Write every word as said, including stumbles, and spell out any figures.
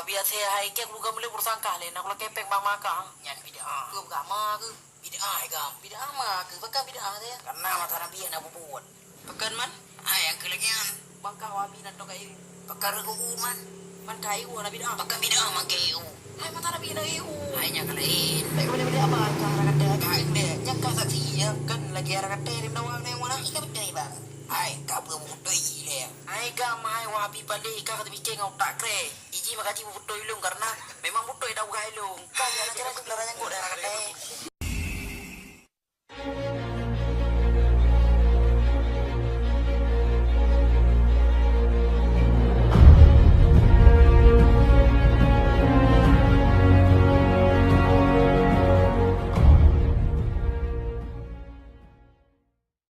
Biasa hai kek buka mulai bersangka lé, nak lakée péng bak maka. Nyan bid'ah. Keu agama keu? Bid'ah hai gam. Bid'ah ma keu? Pakon bid'ah teuh? Karena masa Nabi hana peubuet. Pakon man? Hai nyang keu lagée nyan. Bangka Wahabi nan tong ka iu. Pakon reuku man. Man ka iu hana bid'ah. Pakon bid'ah man ka iu. Hai masa Nabi hana iu. Hai nyang ka laén. Baik kepada-pada apa ka hara kata? Ka indek. Nyang ka saksi ya kan lagi hara kata di menawa ni mana? Ika betul bang. Hai ka beutôi lé. Hai gam hai Wahabi balik ka teupike ngon utak kré. Iji maka ji beutôi lôn karena memang beutôi dak ugai lôn. Ka ya cara tu lara nyang kok dah kata.